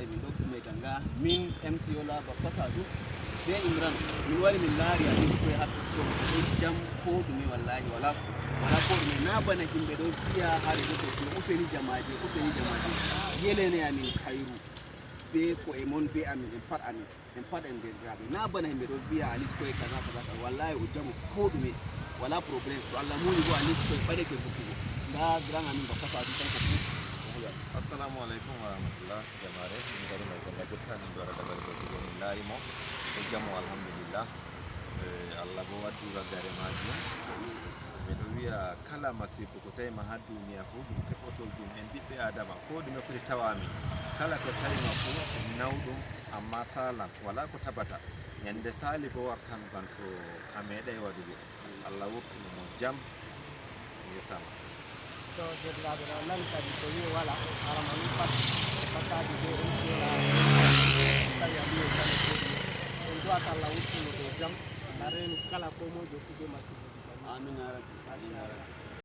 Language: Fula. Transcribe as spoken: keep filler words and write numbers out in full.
Min ɗo kumeta nga, min M C Ola Bappasa ɗum be Imran. Min wari min laari a ɗum koye haɓɓe ko ɗum jam ko ɗume, wallahi wala wala ko ɗume. Na bana himɓe ɗo viya ha réseaux sociaux, useni jamaje, useni jamaje. Yelene amin kayru. Be ko e mon be amin en pat amin. En pat en derdiraaɓe. Na bana himɓe ɗo viya Alice koye kaza kaza kaza. Wallahi o jamo ko ɗume. Wala problème. To Allah muni bo Alice koye ɓaɗeke vurtugo. Nda grand amin Bappasa ɗum kanko fu. Assalamu alaikum wa rahmatullah. Jamaare, min ngari may ko ngaddirta, min ɗo waɗa dabare ko ɗiɗo, min laari mo. Ko jamo, alhamdulillah. Eh, Allah bo waddi raggare majum. Miɗo wiya kala masiibo ko tawi ma ha duniya fof, ɗum keɓotol ɗum en ɓiɓɓe Adama. Ko ɗume foti tawa min. Kala ko tawi ma fof, nawɗum, amma salan, wala ko tabata. Ñande sali bo wartan banto ka meeɗay waɗugo. Allah wokkino mo jam. Mi yettama. To, deerɗiraaɓe, no nani kadi ko wi'e wala, harama wi pat, e fasaji be M C Ola, tawi a wi'e kala ko ɗum. En du'ata Allah wurtino ɗo jam, Allah reenu kala ko mojo fu be masiiboji. Amin ya rabbi. Masha Allah.